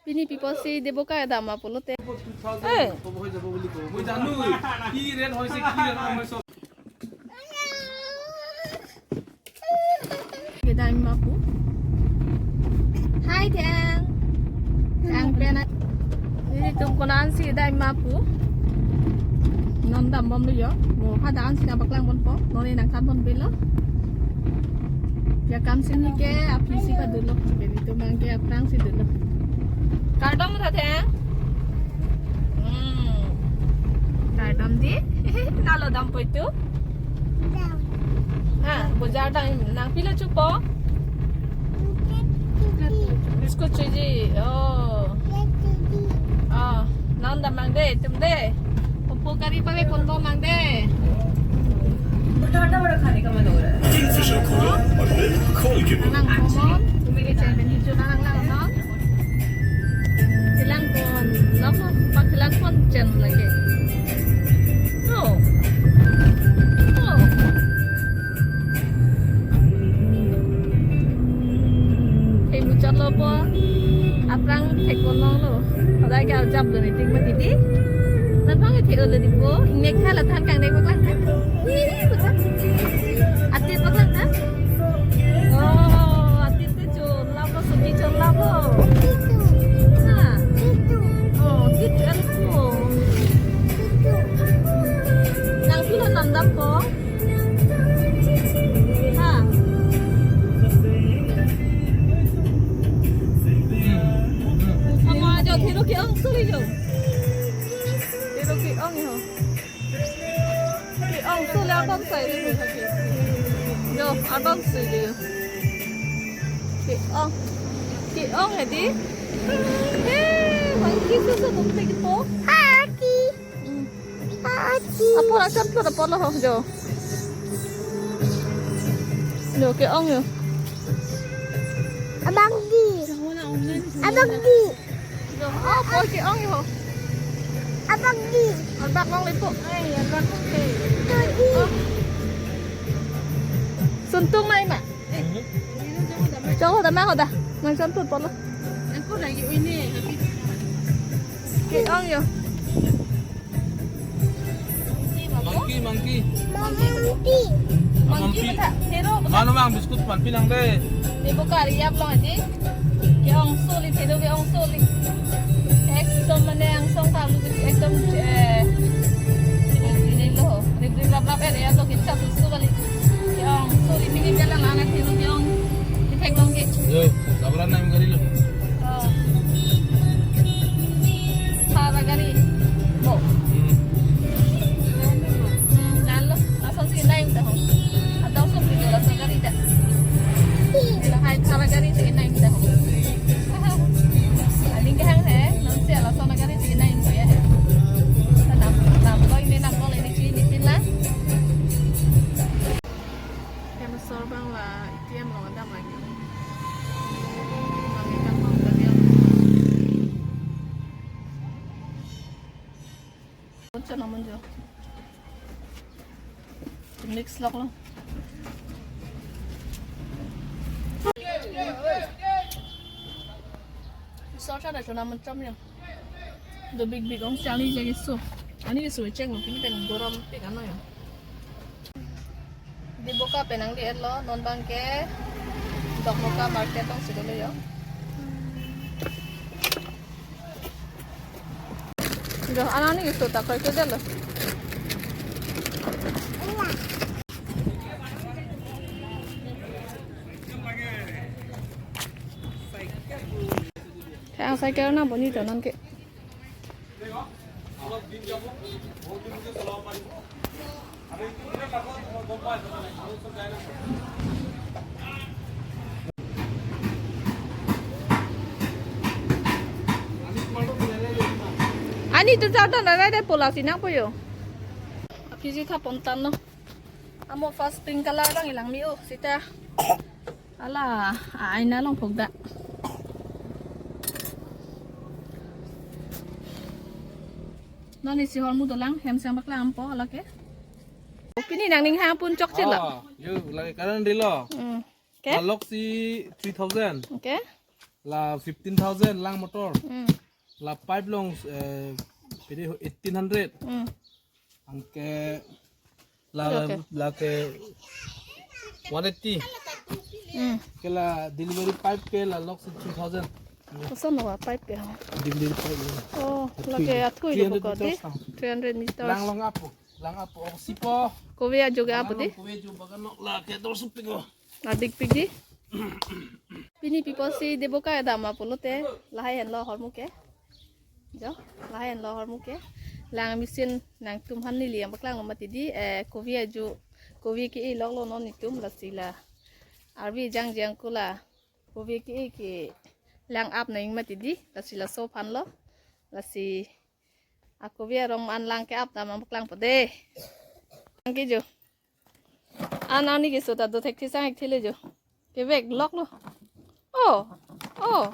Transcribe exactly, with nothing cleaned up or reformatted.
Pini pi apotsi Deboka kedam ma pulote. Eh. মই জানো কি ৰেট হৈছে, কি ৰেট কম হৈছে। Kedam ma pu. Hi, Thang. Thang pen. Nelitum konatsi kedam ma pu. Non dambomlo jo. Mo hadak ansi nangpaklang ponpo. Non nangthan ponpelo. Ya kam sini ke aphi si padunlo. Nelitum abang ke aphrangsi dunlo. Kardom ta Thang. Hmm. Kardom dei. Nalo dampo itum? Ha, bojar dam, nang pilo chopo? Biscuit choji. Oh. Oh, non dam abang dei, itum dei. Opo kari pave konbom abang dei. Kingfisher खोलो और बिल खोल के बोलो। Nang komon, tumili chairman hijo nang lang non. Kelang pon, lama pak kelang pon chen lagi. Oh. Oh. Thek muchotlo po. Aphrang thek ponlonglo. Hadak ke arjaplo ne tik ma titi. Nang abang thek-olo dei po. Ingnek tha la Thang kangnek paklang tha. Ih, paklang. Atit paklang tha. Oh, atit te chon lap lo, suki chon lap lo. Ha. Oh, kit el po. Nang pilo non dampo? Ha. Ama jo thero ke-ong suli jo. Thero ke-ong jo. Ke-ong suli abang sai jo. Jo, abang sai jo. Ke-ong. Ke-ong hedi. Eh, monkey susu bumpe po. Hati. Hmm. Apo akan pura polo ho jo. Jo ke-ong jo. Abang di. Abang di. Jo, apo ke-ong jo. Abang di. Abang long lepo. Ai, abang long ke. Tadi. Suntung nai ma. Chok ho da ma ho da. Nang suntung polo. Aku lagi ini. Ke-ong jo. Monkey, monkey. Monkey. Monkey beta, thero beta. Mano mang biscuit panpi nang dei. Deboka ri ap long aji. Ke-ong suli, thero ke-ong suli. Ekdom mane angsong ta lu ekdom, eh, ini lo. Rip rip rap rap area lo kita susu kali. Ke-ong suli mini jalan anak thero ke-ong. Di theklong ke. Yo, sabran nang gari lo. Oh. Thar agari. Bo. Hmm. Hmm, lalo, lasonsi nang ta ho. Atau sum video lason gari ta. Lahai thar agari si nang ta ho. Aling kehang he, non si lason agari si nang ta ya he. Nam, nam ko ini nam ko ini chini tin la. Hem asor abang la A T M along kedam lagi. Abang kedam abang kedam. Kunci namun jo. Mix lok lo. Asor ta da chona menchom jo. Do big big ong si ani jagi so. Ani so cheng lo kini pen gorom pik ano jo. Deboka pen nangli-etlo, non abang ke Dokmoka market alongsi dolo jo. Jo, anani keso ta koi ke dolo. Thang cycle nang boni to non ke. Ani tu jatan rai dei pola si nangpo jo. Aphi si tha pontan no. Amo first pink color abang ilang mi o sita. Ala, a-aina along phokda. Non isi hormu dolang, hem seng paklang po, ala ke. Pini nangning hang pun chokche lo. Oh, yo, lagi karan dilo. Hmm. Ke? Alok si three thousand. Oke. La fifteen thousand lang motor. Hmm. La pipe along, eh, pede eighteen hundred. Hmm. Anke la, okay, lake one eighty. Hmm. Ke la delivery pipe ke la lok si three thousand. Koson wa pipe ke ho? Delivery pipe. Oh, athui, lake athui three hundred ko di? Meters lang. Three hundred meters. Lang along apo. Lang apo. Oksipo. Kove ajo ke apo di? Kove ajo bagan nok lake dor supik ko. Adik pik di. Pini pi apotsi Deboka dam ma pulote, lahai henlo ahormu ke. Jo, lahai henlo ahormu ke. Lang machine nangtum aphan neli nangpaklanglo mati di, eh, kove ajo, kove ke-e loklo non netum, lasi la arve jangjang ko la kove ke-e ke lang ap nang mati di, lasi laso aphanlo. Lasi akove arong an lang ke-ap dam nangpaklangpo de. Nang ke jo. An arni keso ta do thekthesang ik thele jo. Kevek loklo. Oh, oh.